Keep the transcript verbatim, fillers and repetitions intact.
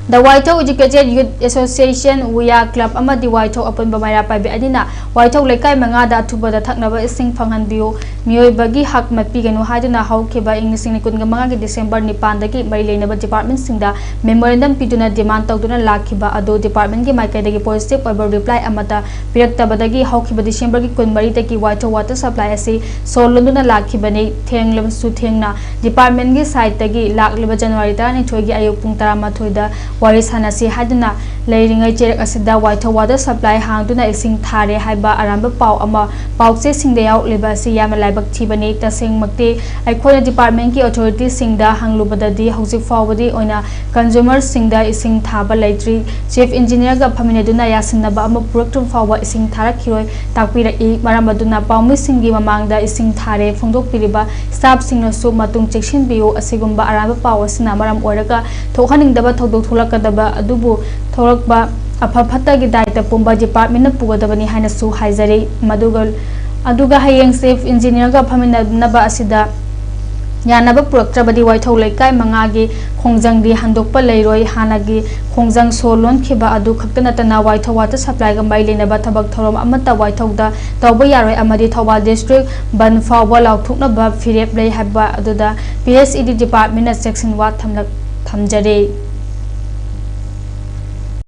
The Waithok Educated Youth Association, ꯋꯨꯌꯥ Club ꯑꯃꯗꯤ ꯋꯥꯏꯊꯧ ꯑꯄꯨꯟꯕ ꯃꯩꯔꯥ ꯄꯥꯏꯕꯤ ꯑꯅꯤꯅ ꯋꯥꯏꯊꯧ ꯂꯩꯀꯥꯏ ꯃꯉꯥꯗ ꯑꯊꯨꯕꯗ ꯊꯛꯅꯕ ꯏꯁꯤꯡ ꯐꯪꯍꯟꯕꯤꯌꯨ, ꯃꯤꯑꯣꯏꯕꯒꯤ ꯍꯛ ꯃꯠꯄꯤꯒꯅꯨ ꯍꯥꯏꯗꯨꯅ ꯍꯧꯈꯤꯕ ꯏꯪ ꯂꯤꯁꯤꯡ ꯑꯅꯤ ꯀꯨꯟꯒ ꯃꯉꯥꯒꯤ December ꯅꯤꯄꯥꯟꯗꯒꯤ ꯃꯔꯤ ꯂꯩꯅꯕ department ꯁꯤꯡꯗ memorandum ꯄꯤꯗꯨꯅ demand ꯇꯧꯗꯨꯅ ꯂꯥꯛꯈꯤꯕ ꯑꯗꯨ department ꯀꯤ ꯃꯥꯏꯀꯩꯗꯒꯤ positive ꯑꯣꯏꯕ reply ꯑꯃꯠꯇ ꯄꯤꯔꯛꯇꯕꯗꯒꯤ ꯍꯧꯈꯤꯕ December ꯒꯤ ꯀꯨꯟꯃꯔꯤꯗꯒꯤ ꯋꯥꯏꯊꯧ water supply ꯑꯁꯤ ꯁꯣ ꯂꯣꯟꯗꯨꯅ ꯂꯥꯛꯈꯤꯕꯅꯤ꯫ ꯊꯦꯡꯂꯕꯁꯨ ꯊꯦꯡꯅ department ꯀꯤ side ꯇꯒꯤ ꯂꯥꯛꯂꯤꯕ January ꯇꯔꯥꯅꯤꯊꯣꯏꯒꯤ ꯑꯌꯨꯛ ꯄꯨꯡ ꯇꯔꯥꯃꯥꯊꯣꯏꯗ ꯋꯥꯔꯤ ꯁꯥꯟꯅꯁꯤ ꯍꯥꯏꯗꯨꯅ ꯂꯩꯔꯤꯉꯩ ꯆꯦꯔꯛ ꯑꯁꯤꯗ ꯋꯥꯏꯊꯧ water supply ꯍꯥꯡꯗꯨꯅ ꯏꯁꯤꯡ ꯊꯥꯔꯦ ꯍꯥꯏꯕ ꯑꯔꯥꯟꯕ ꯄꯥꯎ ꯑꯃ ꯄꯥꯎꯆꯦꯁꯤꯡꯗ ꯌꯥꯎꯔꯛꯂꯤꯕ ꯑꯁꯤ ꯌꯥꯝꯅ ꯂꯥꯏꯕꯛ ꯊꯤꯕꯅꯤ꯫ ꯇꯁꯦꯡꯃꯛꯇꯤ ꯑꯩꯈꯣꯏꯅ department ꯀꯤ authority ꯁꯤꯡꯗ ꯍꯪꯂꯨꯕꯗꯗꯤ ꯍꯧꯖꯤꯛ ꯐꯥꯎꯕꯗꯤ ꯑꯣꯏꯅ consumer ꯁꯤꯡꯗ ꯏꯁꯤꯡ ꯊꯥꯕ ꯂꯩꯇ꯭ꯔꯤ꯫ Chief Engineer ꯒ ꯐꯝꯃꯤꯟꯅꯗꯨꯅ ꯌꯥꯁꯤꯟꯅꯕ ꯑꯃ ꯄꯨꯔꯛꯇ꯭ꯔꯤꯕ ꯐꯥꯎꯕ ꯏꯁꯤꯡ ꯊꯥꯔꯛꯈꯤꯔꯣꯏ ꯇꯥꯛꯄꯤꯔꯛꯏ꯫ ꯃꯔꯝ ꯑꯗꯨꯅ ꯄꯥꯎꯃꯤꯁꯤꯡꯒꯤ ꯃꯃꯥꯡꯗ ꯏꯁꯤꯡ ꯊꯥꯔꯦ ꯐꯣꯡꯗꯣꯛꯄꯤꯔꯤꯕ staff ꯁꯤꯡꯅꯁꯨ ꯃꯇꯨꯡ ꯆꯦꯛꯁꯤꯟꯕꯤꯌꯨ꯫ ꯑꯁꯤꯒꯨꯝꯕ ꯑꯔꯥꯟꯕ ꯄꯥꯎ ꯑꯁꯤꯅ ꯃꯔꯝ ꯑꯣꯏꯔꯒ ꯊꯣꯛꯍꯟꯅꯤꯡꯗꯕ ꯊꯧꯗꯣꯛ ꯊꯣꯛꯂꯛꯀꯗꯕ ꯑꯗꯨꯕꯨ ꯊꯣꯛꯂꯛꯄ ꯑꯐ ꯐꯠꯇꯒꯤ ꯗꯥꯏꯇ ꯄꯨꯝꯕ department ꯅ ꯄꯨꯒꯗꯕꯅꯤ ꯍꯥꯏꯅꯁꯨ ꯍꯥꯏꯖꯔꯤ꯫ ꯃꯗꯨꯒ, ꯑꯗꯨꯒ ꯍꯌꯦꯡ Chief Engineer ꯒ ꯐꯝꯃꯤꯟꯅꯅꯕ ꯑꯁꯤꯗ ꯌꯥꯅꯕ ꯄꯨꯔꯛꯇ꯭ꯔꯕꯗꯤ ꯋꯥꯏꯊꯧ ꯂꯩꯀꯥꯏ ꯃꯉꯥꯒꯤ ꯈꯣꯡꯖꯪꯗꯤ ꯍꯟꯗꯣꯛꯄ ꯂꯩꯔꯣꯏ꯫ ꯍꯥꯟꯅꯒꯤ ꯈꯣꯡꯖꯪ ꯁꯣ ꯂꯣꯟꯈꯤꯕ ꯑꯗꯨ ꯈꯛꯇ ꯅꯠꯇꯅ ꯋꯥꯏꯊꯧ water supply ꯒ ꯃꯔꯤ ꯂꯩꯅꯕ ꯊꯕꯛ ꯊꯧꯔꯝ ꯑꯃꯠꯇ ꯋꯥꯏꯊꯧꯗ ꯇꯧꯕ ꯌꯥꯔꯣꯏ ꯑꯃꯗꯤ ꯊꯧꯕꯥꯜ district ꯕꯟ ꯐꯥꯎꯕ ꯂꯥꯎꯊꯣꯛꯅꯕ ꯐꯤꯔꯦꯞ ꯂꯩ ꯍꯥꯏꯕ ꯑꯗꯨꯗ P S E D department ꯅ ꯆꯦꯛꯁꯤꯟ ꯋꯥ ꯊꯝꯂꯛ-, ꯊꯝꯖꯔꯤ꯫